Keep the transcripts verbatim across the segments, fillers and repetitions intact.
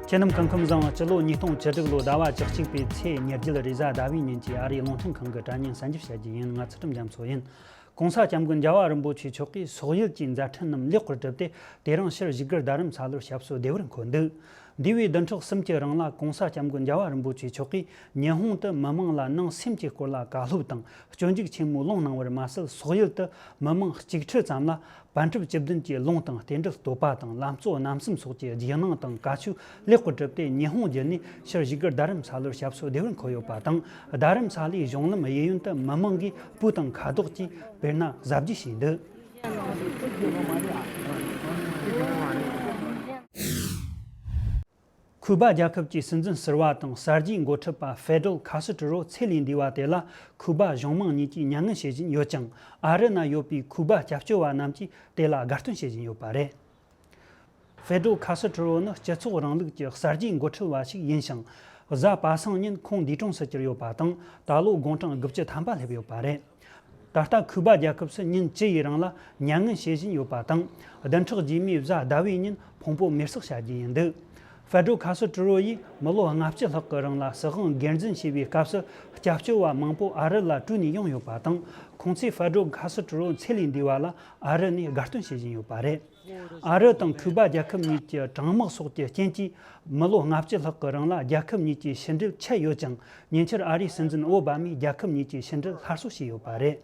ཁྱེད་རྣམས་སྐུ་ཁམས་བཟང་། སྤྱི་ལོ་ཉིས་སྟོང་བཅུ་དྲུག་ལོའི་ཟླ་བ་བཅུ་གཅིག་པའི་ཚེས་ཉེར་བརྒྱད་རེས་གཟའ་ཟླ་བའི་ཉིན་གྱི་ཨ་རིའི་རླུང་འཕྲིན་ཁང་གི་དྲ་བརྙན་གསར་འགྱུར་བཤད་རྒྱུ་ཡིན། ང་ཚུལ་ཁྲིམས་རྒྱ་མཚོ་ཡིན། ྋགོང་ས་ྋསྐྱབས་མགོན་རྒྱལ་བ་རིན་པོ་ཆེ་མཆོག་གིས་སོག་ཡུལ་གྱི་མཛད་འཕྲིན་རྣམས་ལེགས་པར་གྲུབ་སྟེ། དེ་རིང་ཕྱིར་བཞུགས་སྒར་རྡ་རམ་ས་ལར་ཞབས་སོར་བདེ་བར་འཁོད་འདུག། འདས་པའི་བདུན་ཕྲག་གསུམ་གྱི་རིང་ལ་ྋགོང་ས་ྋསྐྱབས་མགོན་རྒྱལ་བ་རིན་པོ་ཆེ་མཆོག་གིས་ཉི་ཧོང་དུ་མི་མང་ལ་ནང་སེམས་ཀྱི་སྐོར་ལ་བཀའ་སློབ་དང་སྤྱོད་འཇུག་ཆེན་མོའི་ལུང་གནང་བར་མ་ཟད། སོག་ཡུལ་དུ་མི་མང་གཅིག་ཁྲི་ཙམ་ལ་པཎ་གྲུབ་བཅུ་བདུན་གྱི་ལུང་དང་རྟེན་འབྲེལ་བསྟོད་པ་དང་ལམ་གཙོ་རྣམ་གསུམ་སོགས་ཀྱི་རྗེས་གནང་དང་བཀའ་ཆོས་ལེགས་པར་གྲུབ་སྟེ། ཉི་ཧོང་བརྒྱུད་ནས་ཕྱིར་བཞུགས་སྒར་རྡ་རམ་ས་ལར་ཞབས་སོར་བདེ་བར་འཁོད་ཡོད་པ་དང་། རྡ་རམ་ས་ལའི་གཞུང་ལམ་གཡས་གཡོན་དུ་མི་མང་གིས་སྤོས་དང་ཁ་དོག་གིས་དཔེར་ན་གཟབ་རྒྱས་བྱས་འདུག། ཁུ་སྦ་རྒྱལ་ཁབ་ཀྱི་སྲིད་འཛིན་ཟུར་པ་དང་གསར་བརྗེའི་འགོ་ཁྲིད་པ་ཧྥེ་ཌེལ་ཁ་སི་ཏྲོ་ཚེ་ལས་འདས་པ་དེ་ལ་ཁུ་སྦ་གཞུང་མང་གཉིས་ཀྱིས་མྱ་ངན་བྱེད་བཞིན་ཡོད་ཅིང་། ཨ་རི་ན་ཡོད་པའི་ཁུ་སྦ་སྐྱབས་བཅོལ་བ་རྣམས་ཀྱིས་དེ་ལ་དགའ་སྟོན་བྱེད་བཞིན་ཡོད་པ་རེད། ཧྥེ་ཌེལ་ཁ་སི་ཏྲོ་ནི་སྤྱི་ཚོགས་རིང་ལུགས་ཀྱི་གསར་བརྗེའི་འགོ་ཁྲིད་པ་ཞིག་ཡིན་ཞིང་། གཟའ་པ་སངས་ཉིན་ཁོང་འདས་གྲོངས་སུ་གྱུར་ཡོད་པ་དང་། ད་ལོ་དགུང་གྲངས་དགུ་བཅུ་ཐམ་པ་སླེབས་ཡོད་པ་རེད། ད་ལྟ་ཁུ་སྦ་རྒྱལ་ཁབ་སུ་ཉིན་བཅུ་ཡི་རིང་ལ་མྱ་ངན་བྱེད་བཞིན་ཡོད་པ་དང་། བདུན་ཕྲག་རྗེས་མའི་གཟའ་ཟླ་བའི་ཉིན་ཕུང་པོ་མེར་སྲེག་བྱ་རྒྱུ་ཡིན་འདུག། ཧྥེ་ཌེལ་ཁ་སི་ཏྲོ་ཡིས་མི་ལོ་ལྔ་བཅུ་ལྷག་གི་རིང་ལ་སྲིད་དབང་སྒེར་འཛིན་བྱས་པའི་སྐབས་སུ། སྐྱབས་བཅོལ་བ་མང་པོ་ཨ་རི་ལ་བྲོས་ནས་ཡོང་ཡོད་པ་དང་། ཁོང་ཚོས་ཧྥེ་ཌེལ་ཁ་སི་ཏྲོ་ཚེ་ལས་འདས་པ་ལ་ཨ་རི་ནས་དགའ་སྟོན་བྱེད་བཞིན་ཡོད་པ་རེད། ཨ་རི་དང་ཁུ་སྦ་རྒྱལ་ཁབ་གཉིས་ཀྱི་གྲང་དམག་སོགས་ཀྱི་རྐྱེན་གྱིས། མི་ལོ་ལྔ་བཅུ་ལྷག་གི་རིང་ལ་རྒྱལ་ཁབ་གཉིས་ཀྱི་ཕྱི་འབྲེལ་ཆད་ཡོད་ཅིང་། ཉེ་ཆར་ཨ་རིའི་སྲིད་འཛིན་ཨོ་བྷ་མས་རྒྱལ་ཁབ་གཉིས་ཀྱི་ཕྱི་འབྲེལ་སླར་གསོ་བྱས་ཡོད་པ་རེད།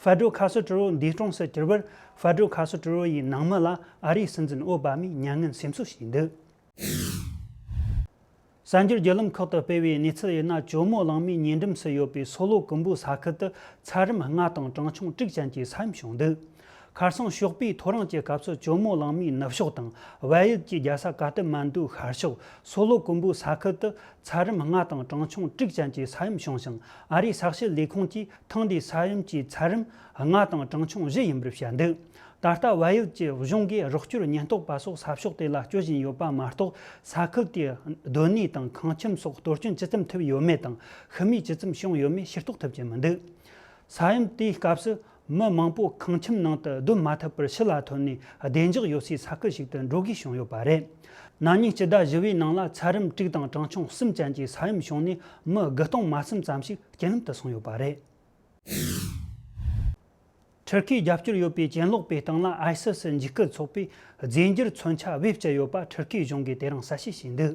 ཧྥེ་ཌེལ་ཁ་སི་ཏྲོ་འདས་གྲོངས་སུ་གྱུར་བར། ཧྥེ་ཌེལ་ཁ་སི་ཏྲོ་ཡི་ནང་མི་ལ་ཨ་རིའི་སྲིད་འཛིན་ཨོ་བྷ་མས་མྱ་ངན་སེམས་གསོ་ཞུས་འདུག། གསར་འགྱུར་བརྒྱུད་ལམ་ཁག་ཏུ་སྤེལ་བའི་གནས་ཚུལ་ཡིན་ན། ཇོ་མོ་གླིང་མའི་ཉེ་འགྲམ་སུ་ཡོད་པའི་སོ་ལོ་ཀུམ་བུ་ས་ཁུལ་དུ་ཚད་རིམ་ལྔ་དང་གྲངས་ཆུང་དྲུག་ཅན་གྱི་ས་ཡོམ་བྱུང་འདུག། ཁ་སང་ཞོགས་པའི་ཐོ་རངས་ཀྱི་སྐབས་སུ་ཇོ་མོ་གླིང་མའི་ནུབ་ཕྱོགས་དང་བལ་ཡུལ་གྱི་རྒྱལ་ས་ཀ་ཐ་མན་ཌུའི་ཤར་ཕྱོགས་སོ་ལོ་ཀུམ་བུ་ས་ཁུལ་དུ་ཚད་རིམ་ལྔ་དང་གྲངས་ཆུང་དྲུག་ཅན་གྱི་ས་ཡོམ་བྱུང་ཞིང་། ཨ་རིའི་ས་གཤིས་ལས་ཁུངས་ཀྱིས་ཐེངས་འདིའི་ས་ཡོམ་གྱི་ཚད་རིམ་ལྔ་དང་གྲངས་ཆུང་བཞི་ཡིན་པར་བཤད་འདུག། ད་ལྟ་བལ་ཡུལ་གྱི་གཞུང་གིས་རོགས་སྐྱོར་ཉེན་རྟོག་པ་སོགས་ས་ཕྱོགས་དེ་ལ་སྐྱོད་བཞིན་ཡོད་པ་མ་གཏོགས། ས་ཁུལ་དེའི་སྡོད་གནས་དང་ཁང་ཁྱིམ་སོགས་གཏོར་སྐྱོན་ཇི་ཙམ་ཐེབས་ཡོད་མེད་དང་། ཤི་རྨས་ཇི་ཙམ་བྱུང་ཡོད་མེད་ཤེས་རྟོགས་ཐུབ་ཀྱི་མི་འདུག། ས་ཡོམ་དེའི་སྐབས་སུ་མི་མང་པོ་ཁང་ཁྱིམ་ནང་དུ་སྡོད་མ་ཐུབ་པར་ཕྱི་ལ་ཐོན་ནས། བདེ་འཇགས་ཡོད་སའི་ས་ཁུལ་ཞིག་ཏུ་འགྲོ་དགོས་བྱུང་ཡོད་པ་རེད། ན་ནིང་སྤྱི་ཟླ་བཞི་པའི་ནང་ལ་ཚད་རིམ་དྲུག་དང་གྲངས་ཆུང་གསུམ་ཅན་གྱི་ས་ཡོམ་བྱུང་ནས། མི་དགུ་སྟོང་མ་ཟིན་ཙམ་ཞིག་རྐྱེན་ལམ་དུ་སོང་ཡོད་པ་རེད། ཊར་ཀིའི་རྒྱབ་སྐྱོར་ཡོད་པའི་གྱེན་ལོག་པའི་སྟེང་ལ་ཨའི་སི་སི་འཇིགས་སྐུལ་ཚོགས་པས་རྫས་འགྱུར་མཚོན་ཆ་བེད་སྤྱད་ཡོད་པ་ཊར་ཀིའི་གཞུང་གིས་དེ་རིང་གསལ་བཤད་བྱས་འདུག།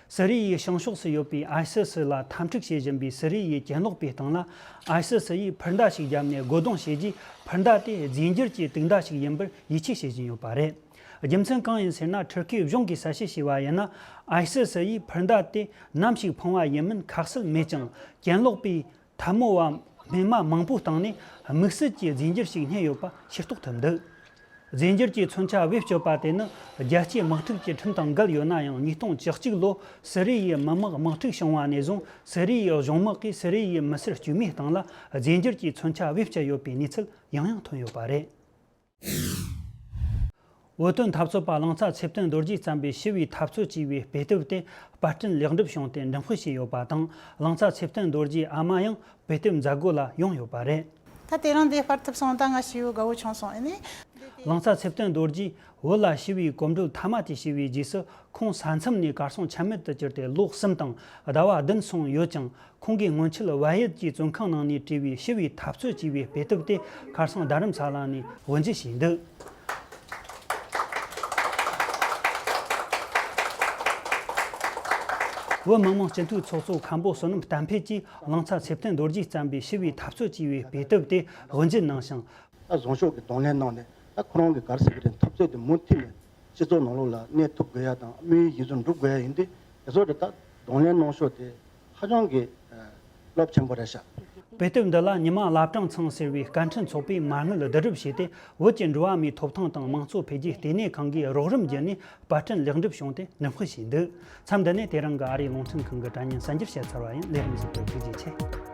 སི་རི་ཡའི་བྱང་ཕྱོགས་སུ་ཡོད་པའི་ཨའི་སི་སི་ལ་འཐབ་འཁྲུག་བྱེད་བཞིན་པའི་སི་རི་ཡའི་གྱེན་ལོག་པའི་སྟེང་ལ་ཨའི་སི་སི་ཡིས་འཕུར་མདའ་ཞིག་བརྒྱབ་ནས་རྒོལ་རྡུང་བྱས་རྗེས། འཕུར་མདའ་དེ་རྫས་འགྱུར་གྱི་དུག་མདའ་ཞིག་ཡིན་པར་ཡིད་ཆེས་བྱེད་བཞིན་ཡོད་པ་རེད། རྒྱུ་མཚན་གང་ཡིན་ཟེར་ན། ཊར་ཀིའི་གཞུང་གིས་གསལ་བཤད་བྱས་པ་ཡིན་ན། ཨའི་སི་སི་ཡིས་འཕུར་མདའ་དེ་ནམ་ཞིག་འཕངས་པ་ཡིན་མིན་ཁ་གསལ་མེད་ཅིང་། གྱེན་ལོག་པའི་འཐབ་མོ་བ་སྨན་མ་མང་པོའི་སྟེང་ནས་དམིགས་བསལ་གྱི་རྫས་འགྱུར་ཞིག་རྙེད་ཡོད་པ་ཤེས་རྟོགས་ཐུབ་འདུག། རྫས་འགྱུར་གྱི་མཚོན་ཆ་བེད་སྤྱོད་པ་དེ་ནི་རྒྱལ་སྤྱིའི་དམག་འཁྲུག་གི་ཁྲིམས་དང་འགལ་ཡོད་ན་ཡང་། ཉིས་སྟོང་བཅུ་གཅིག་ལོ་སི་རི་ཡའི་མི་དམངས་དམག་འཁྲུག་བྱུང་བ་ནས་བཟུང་། སི་རི་ཡའི་གཞུང་དམག་གིས་སི་རི་ཡའི་མི་སེར་དཀྱུས་མའི་སྟེང་ལ་རྫས་འགྱུར་གྱི་མཚོན་ཆ་བེད་སྤྱད་ཡོད་པའི་གནས་ཚུལ་ཡང་ཡང་ཐོན་ཡོད་པ་རེད། བོད་དོན་འཐབ་རྩོད་པ་གླང་ཚ་ཚེ་བརྟན་རྡོ་རྗེས་བརྩམས་པའི་ཞི་བའི་འཐབ་རྩོད་ཅེས་པའི་དཔེ་དེབ་དེ་པར་སྐྲུན་ལེགས་འགྲུབ་བྱུང་སྟེ་འགྲེམས་སྤེལ་བྱས་ཡོད་པ་དང་། གླང་ཚ་ཚེ་བརྟན་རྡོ་རྗེའི་ཨ་མ་ཡང་དཔེ་དེབ་མཛད་སྒོ་ལ་ཡོང་ཡོད་པ་རེད། ད་དེ་རིང་འདི་པར་ཐུབ་སོང་། ད་ང་ཞེ་པོ་དགའ་བོ་བྱུང་སོང་། ཨེ་ནི། གླང་ཚ་ཚེ་བརྟན་རྡོ་རྗེས་བོད་ལ་ཞི་བའི་གོམ་བགྲོད་མཐའ་མ་དེ་བྱས་པའི་རྗེས་སུ། ཁོང་ས་མཚམས་ནས་གར་སོང་ཆ་མེད་དུ་གྱུར་ཏེ་ལོ་གསུམ་དང་ཟླ་བ་བདུན་སོང་ཡོད་ཅིང་། ཁོང་གིས་སྔོན་ཆད་བལ་ཡུལ་གྱི་བཙོན་ཁང་ནང་ནས་བྲིས་པའི་ཞི་བའི་འཐབ་རྩོད་ཅེས་པའི་དཔེ་དེབ་དེ་ཁ་སང་རྡ་རམ་ས་ལ་ནས་དབུ་འབྱེད་བྱས་འདུག། བོད་མི་མང་སྤྱི་འཐུས་ཚོགས་གཙོ་མཁན་པོ་བསོད་ནམས་བསྟན་འཕེལ་གྱིས་གླང་ཚ་ཚེ་བརྟན་རྡོ་རྗེས་བརྩམས་པའི་ཞི་བའི་འཐབ་རྩོད་ཅེས་པའི་དཔེ་དེབ་དེ་དབུ་འབྱེད་གནང་ཞིང་། ད་བཟང་ཕྱོགས་ཀྱི་གདོང་ལེན་གནང་ནས། ད་ཁོ་རང་གིས་ག་རེ་ཟེར་གྱི་རེད། འཐབ་རྩོད་དེ་མུ་མཐུད་ནས་སྤྱི་ཚོགས་ནང་ལོགས་ལ་གནས་ཐུབ་དགོས་ཡ་དང་། དམིགས་ཡུལ་གཞིར་བཟུང་འགྲུབ་དགོས་ཡ་ཡིན་དུས། དེ་ཚོ་རེད། ད་གདོང་ལེན་གནང་ཕྱོགས་དེ་ཧ་ཅང་གི་རླབས་ཆེན་པོ་རེད་ཤག། དཔེ་དེབ་འདི་ལ་ཉི་མ་བླ་བྲང་ཚང་ཟེར་བའི་སྐད་འཕྲིན་ཚོགས་པས་མ་དངུལ་བསྡུ་རུབ་བྱས་ཏེ། བོད་ཀྱི་འགྲོ་བ་མིའི་ཐོབ་ཐང་དང་དམངས་གཙོ་འཕེལ་རྒྱས་ལྟེ་གནས་ཁང་གིས་རོགས་རམ་བརྒྱུད་ནས་པར་སྐྲུན་ལེགས་འགྲུབ་བྱུང་སྟེ་འགྲེམས་སྤེལ་བྱས་འདུག། མཚམས་འདི་ནས་དེ་རིང་གི་ཨ་རིའི་རླུང་འཕྲིན་ཁང་གི་དྲ་བརྙན་གསར་འགྱུར་བཤད་ཚར་བ་ཡིན། ལས་རིམ་གཟིགས་པར་ཐུགས་རྗེ་ཆེ།